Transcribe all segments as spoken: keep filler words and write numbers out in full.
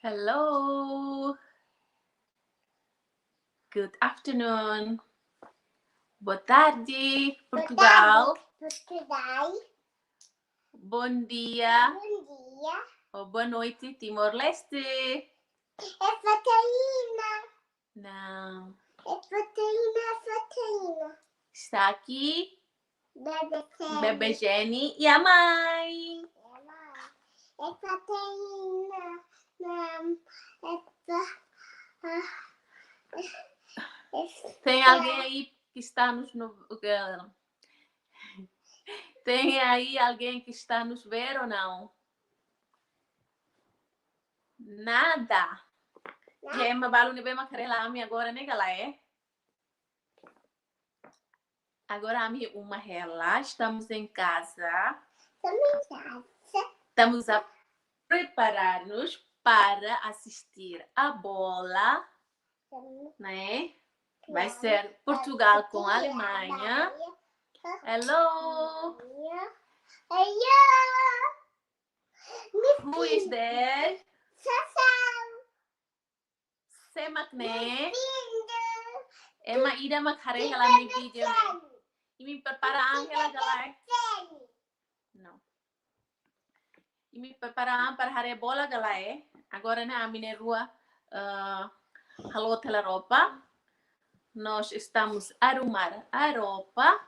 Hello. Good afternoon. Boa tarde, Portugal. Boa tarde, Portugal. Bom dia. Bom dia. Ou boa noite, Timor-Leste. É proteína. Não. É proteína, é proteína. Está aqui Bebé Jenny. Bebé Jenny e a mãe. É a mãe. É proteína. Não. É pro-, ah, é, é Tem pro- alguém aí que está nos no-, que, tem aí alguém que está nos ver ou não? Nada. Nada. Ema balu ne'ebé mak haree hela ami agora ne'e ka lae? Agora ami uma hela, estamos em casa. Estamos em casa. Estamos a preparar-nos para assistir a bola, né? Vai ser Portugal com a Alemanha. Hello. Hello. Who is there? Sé mak ne'e? Ema ida mak haree hela ami-nia vídeo ne'e. Imi prepara an hela ka lae? Não. Imi prepara an para haree bola ka lae? Agora ne'e ami na'in-rua, eh, halo hela roupa. Nós estamos a arrumar a roupa.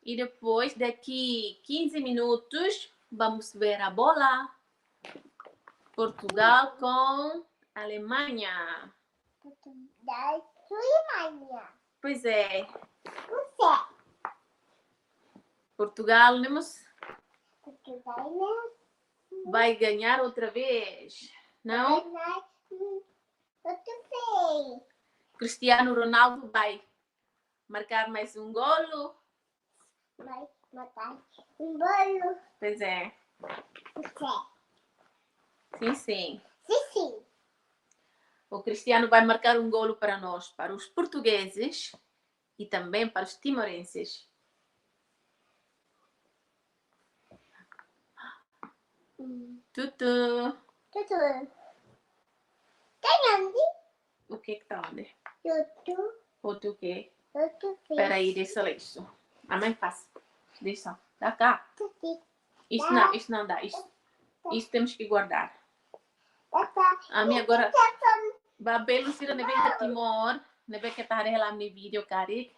E depois, daqui quinze minutos, vamos ver a bola. Portugal com Alemanha. Portugal com Alemanha. Pois é. Pois é. Portugal, né, moço? Portugal, né? Vai ganhar outra vez, não? Vai ganhar, hum, outra vez. Cristiano Ronaldo vai marcar mais um golo. Vai marcar um golo. Pois é. Pois é. Sim, sim. Sim, sim. O Cristiano vai marcar um golo para nós, para os portugueses e também para os timorenses. Hum. Tutu. Tutu. Tem onde? O que que tá onde? Tutu. Outro o quê? Outro peixe. Peraí, deixa eu ler isso. A mãe passa. Deixa. Dá cá. Tutu. Isso não, isso não dá. Isso, isso temos que guardar. Dá cá. Ami agora, ba belun sira ne'ebé iha Timor, ne'ebé ke atu haree hela ami-nia vídeo karik.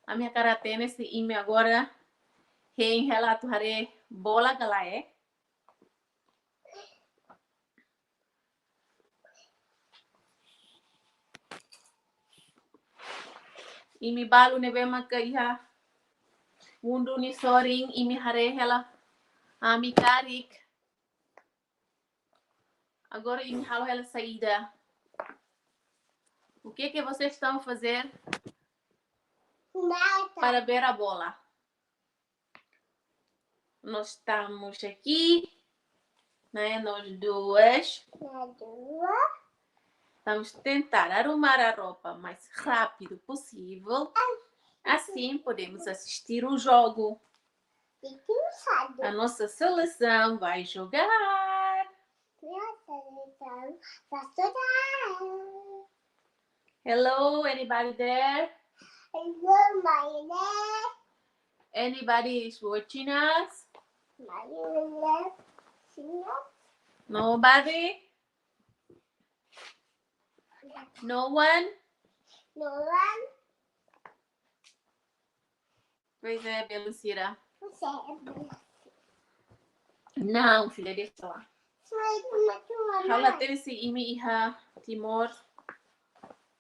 Ami hakarak hatene se imi agora hein hela atu haree bola ka lae? Imi balu ne'ebé maka iha mundu nia sorin, imi haree hela ami karik. Agora imi halo hela saida? O que que vocês estão a fazer Nada. Para ver a bola? Nós estamos aqui, né? Nós duas. Nós duas. Vamos tentar arrumar a roupa mais rápido possível. Ai. Assim podemos assistir o jogo. Fique no sábado. A nossa seleção vai jogar. Nossa seleção vai jogar. Hello, anybody there? Hello, my name. Anybody is watching us? My name. Nobody? No one? No one. Pois é, belun sira. Pois é, belun sira. Não, filha, deixa lá. Mas, mas, mas, Ha'u la hatene se imi iha Timor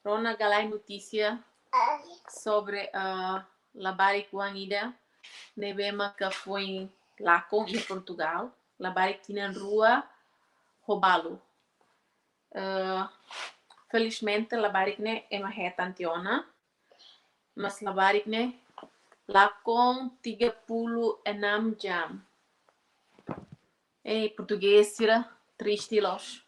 rona ka lae notísia sobre, ah, labarik-oan ida ne'ebé maka foin lakon iha Portugal, labarik tinan rua ho balu. Ah, felizmente labarik ne'e ema hetan tiha ona, mas labarik ne'e lakon tiga puluh enam jam. Eh, portugés sira triste loos.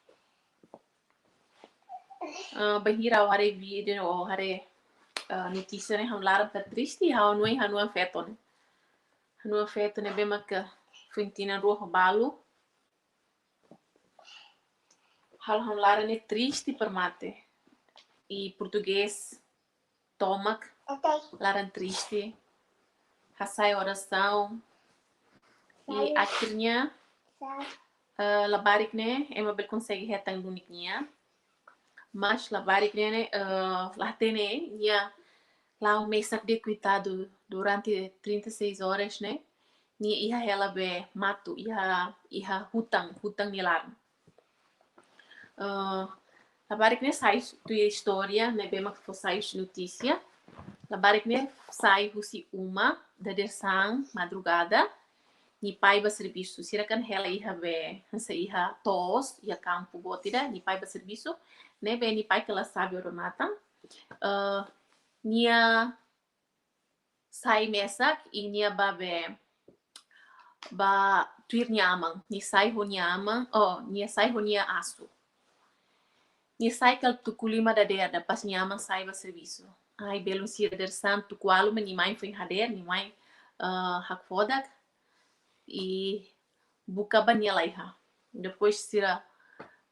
Ah, bainhira ha'u haree vídeo ou haree, ah, notísia ne'e, ha'u-nia laran fiar triste, ha'u hanoin ha'u-nia oan-feto ne'e. Ha'u-nia oan-feto ne'ebé maka foin tinan rua ho balu. halo ha'u-nia laran ne'e triste para mate. I portugés tomak, laran triste, hasai orasaun. I akhirnya, eh, labarik ne'e ema bele konsege hetan duni nia. Mas labarik ne'e, eh, la hatene, nia la'o mesak de'it, koitadu, durante trinta e seis horas ne'e, nia iha hela be matu, iha, iha hutan, hutan nia laran. Eh, labarik ne'e sai tuir istória ne'ebé mak fó sai husi notísia. Labarik ne'e sai husi uma dadeer-saan madrugada. Nia pai bá servisu. Sira kan hela iha be, hanesan iha to'os, iha kampu boot ida, nia pai bá servisu. Ne'ebé nia pai kala sabe odamatan. Eh, nia sai mesak i nia bá be, bá tuir nia aman. Nia sai ho nia aman, oh, nia sai ho nia asu. Nia sai kala tuku lima dadeer, depois nia aman sai bá servisu. Ai, belun sira, dadeer-saan tuku ualu mak nia mãe foin hadeer, nia mãe, eh, hakfodak i buka ba nia la iha. Depois sira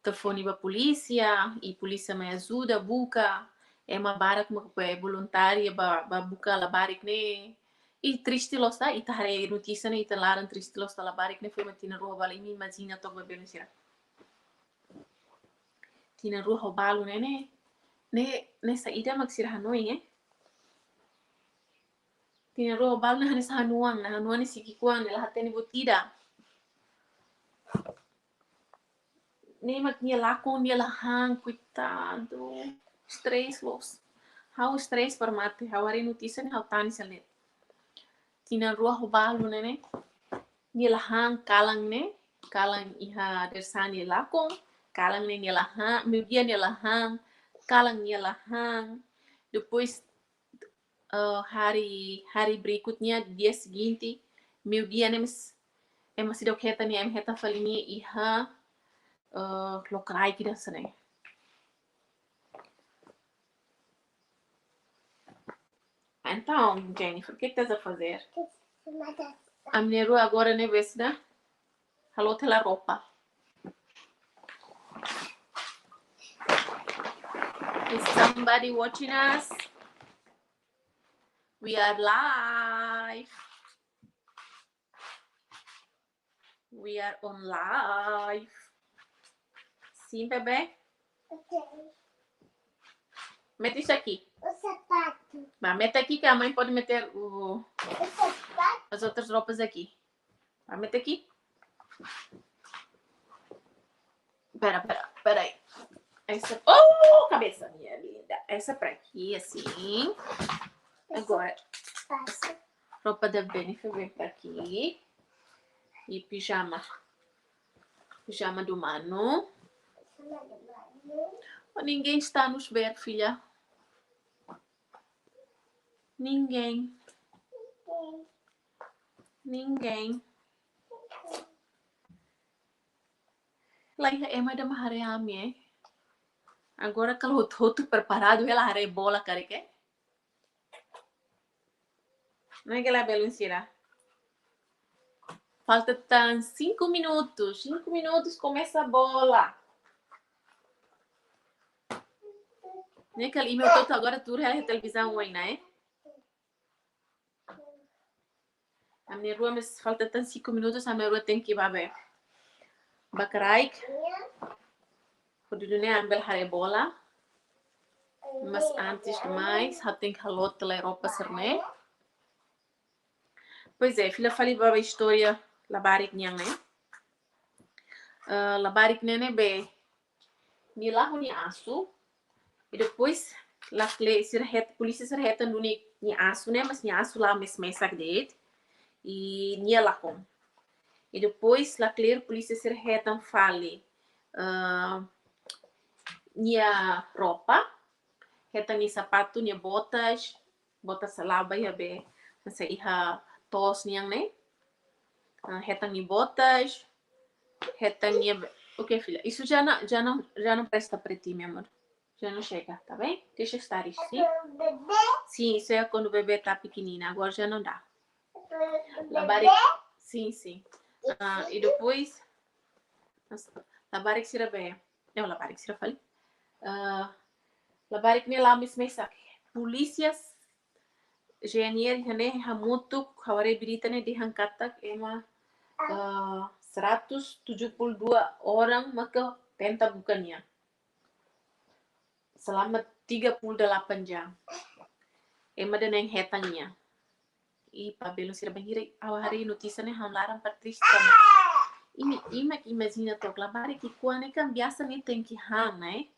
telefone ba polísia, i polísia mai ajuda buka. Ema barak mak be voluntáriu bá, bá buka labarik ne'e. I triste loos, ita haree notísia ne'e, ita laran triste loos, labarik ne'e foin mate tinan rua ho balu, imi imajina took ba belun sira. Tinan rua ho balu ne'e, ne'e, ne'e, ne'e saida mak sira hanoin, eh? Tinan rua ho balu ne'e hanesan ha'u-nia oan, ne'e ha'u-nia oan ne'e siki kuang, ne'e la hatene buat ida. Ne'e mak nia lakon, nia la han, koitadu. Stress loos. Ha'u stress para mate, ha'u haree notísia ne'e ha'u tanis hela de'it. Tinan rua ho balu ne'e, ne'e. Nia la han kalan ne'e, kalan iha dadeer-saan nia lakon, kalan ne'e nia la han, meiudia nia la han, kalan nia la han. Depois, eh, hari, hari berikutnya, dia seguinte, meiudia ne'e mós, ema seidauk hetan nia, ema hetan fali nia iha, eh, lokraik ida hanesan ne'e. Então, Jennifer, o que que estás a fazer? Ha'u-nia rua agora ne'e be seidauk halo tiha roupa. Is somebody watching us? We are live. We are on live. Sim, bebé? Ok. Mete isso aqui. O sapato. Vá, mete aqui que a mãe pode meter o, o sapato, as outras roupas aqui. Vá, mete aqui. Pera, pera, pera aí. Essa, oh, cabeça minha linda. Essa pra aqui, assim. Agora, roupa da Jennifer vem pra aqui. E pijama. Pijama do mano. Oh, ninguém está nos ver, filha. Ninguém. Ninguém. Lae, ema ida mak haree ami, eh. Agora kala hotu-hotu preparadu, hela haree bola karik, eh. Ne'e ka lae, belun sira. Falta tan cinco minutos. Cinco minutos começa a bola. Ne'e ka lae, imi hotu-hotu agora tuur hela televizaun oin ona, eh. Ami rua mós falta tan cinco minutos, ami rua tenke bá be, bá kraik. Hodi nune'e ami bele haree bola. Mas antes de mais, ha'u tenke halo tiha roupa sira-ne'e. Pois é, fila fali ba istória labarik nian, eh. Eh, labarik ne'e ne'ebé nia la'o ho nia asu. I depois, lakleur sira het-, polísia sira hetan duni nia asu ne'e, mas nia asu la'o mes-mesak de'it. I nia lakon. I depois, lakleur polísia sira hetan fali, eh, nia roupa, hetan nia sapatu, nia botas, botas sira la'o ba iha be, hanesan iha to'os nian ne'e. Ah, hetan nia botas, hetan nia be-, ok, filha, isso já não, já não, já não presta para ti, meu amor. Já não chega, tá bem? Deixa estar isso, sim? Sim, isso é quando o bebé tá pequenino, agora já não dá. Labarik, sim, sim. Ah, e depois, labarik sira be, Ne'e labarik sira fali. Ah, labarik ne'e la'o mes-mesak. Polísia GNR iha ne'e hamutuk, ha'u haree berita ne'e dehan katak ema, ah, seratus tujuh puluh dua orang maka tenta buka nia selama tiga puluh delapan jam. Ema ida-ne'e hetan nia. Ih, pá, belun sira, bainhira ha'u haree notísia ne'e ha'u laran para triste tanba imi, imi mak imajina took, labarik ki'ikoan ne'e kan biasa ne'e tenke han, ne'e?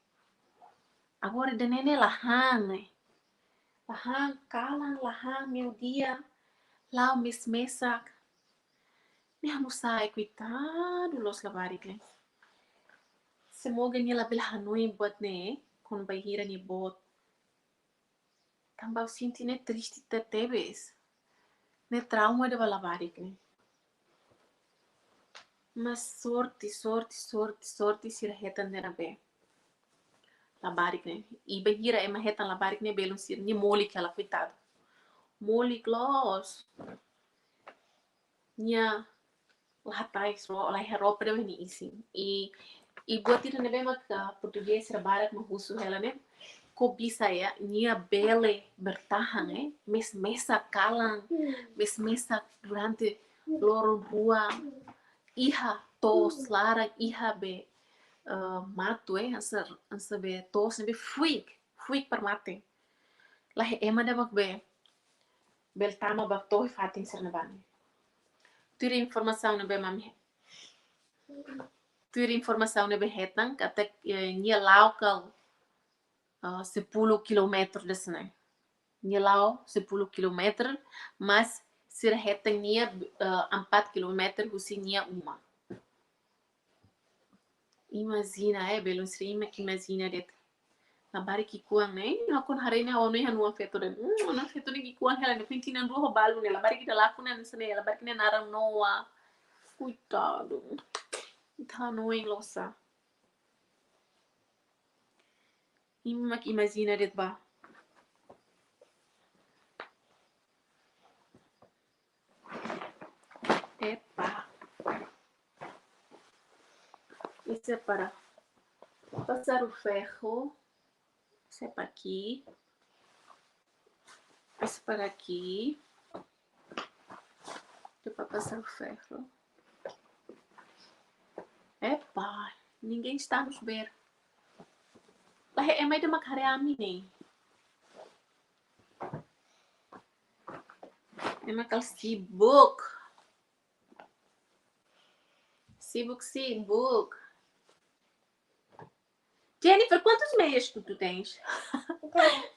Agora ida-ne'e ne'e la han, ne'e? La han kalan, la han meiudia, la'o mes-mesak. Ne'e ha'u sente, koitadu loos labarik ne'e. Semoga nia labele hanoin buat ne'e, kuandu bainhira nia boot. Tanba ha'u sente ne'e triste tebetebes. Ne'e trauma ida ba labarik ne'e. Mas sorte, sorte, sorte, sorte sira hetan ida-ne'ebé. Labarik ne'e. I bainhira ema hetan labarik ne'e, belun sira, nia molik hela, koitadu. Molik loos. Nia la hatais ro-, la iha roupa ida ba nia isin. I, i buat ida-ne'ebé mak portugés sira barak mak husu hela ne'e, kok bisa ya, nia bele bertahan, eh, mes-mesak kalan, mes-mesak durante loron rua, iha to'os laran, iha be, eh, matu, eh, hanesan, hanesan be to'os ne'ebé fuik, fuik para mate. La iha ema ida mak be bele tama ba to'o iha fatin sira-ne'ebá ne'e. Tuir informasaun ne'ebé ami he-, tuir informasaun ne'ebé hetan katak, eh, nia la'o kala, eh, sepuluh kilometer de'it ne'e. Nia la'o sepuluh kilometer, mas sira hetan nia, eh, empat kilometer husi nia uma. Imajina, eh, belun sira, imi mak imajina de'it. Labarik ki'ikoan ne'e, eh, ha'u kuandu haree ne'e, ha'u hanoin ha'u-nia oan-feto de'it. Hmm, ha'u-nia oan-feto ne'e ki'ikoan hela, ne'e penting na'in-rua ho balu ne'e, labarik ida lakon ne'e, hanesan ne'e, labarik ne'e naran Noah. Koitadu. Ita hanoin loos. Imi mak imajina de'it bá. Epa. Isso é para passar o ferro. Isso é para aqui. Isso é para aqui. É para passar o ferro. Epa, ninguém está nos ver. La iha ema ida mak haree ami ne'e. Ema kala sibuk. Sibuk, sibuk. Jennifer, quantas meias que tu tens?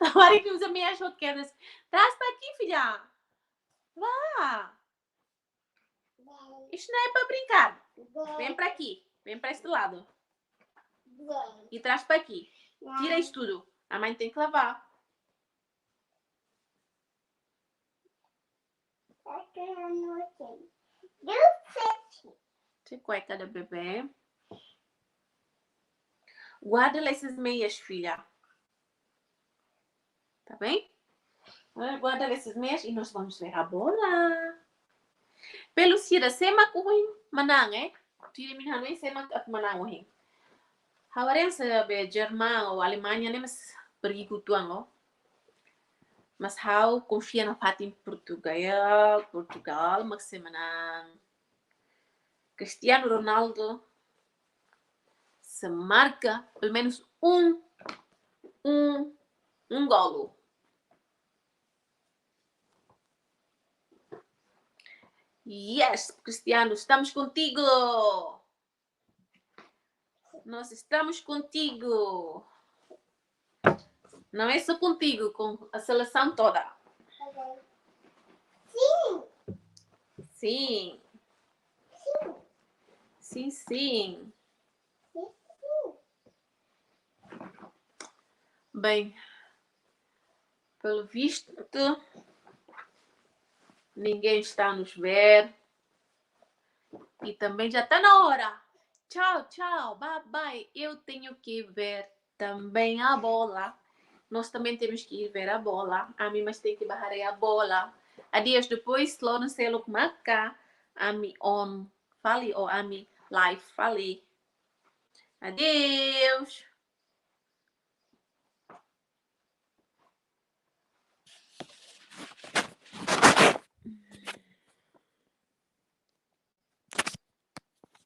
Agora que usa meias roqueiras. Traz para aqui, filha. Vá. Isso não é para brincar. Vem para aqui. Vem para este lado. E traz para aqui. Tira isso tudo. A mãe tem que lavar. Essa é cueca da bebé. Guarda lá essas meias, filha. Tá bem? Agora guarda essas meias e nós vamos ver a bola. Belun sira, sé mak ohin manán, eh? Tuir imi-nia hanoin, sé mak atu manán ohin? Ha'u haree hanesan be Jerman ou Alemanha ne'e mas perigu uitoan loos. Mas ha'u konfia nafatin Portugal, Portugal mak sei manán. Cristiano Ronaldo sei marka pelumenus um, um, um golu. Yes, Cristiano, estamos contigo. Nós estamos contigo. Não é só contigo, com a seleção toda. Sim. Sim. Sim, sim. Bem, pelo visto, ninguém está nos ver. E também já tá na hora. Tchau, tchau, bye, bye. Eu tenho que ver também a bola. Nós também temos que ir ver a bola. Ami mós tenke bá haree bola. Adeus, depois loron seluk maka ami on fali ou ami live fali. Adeus.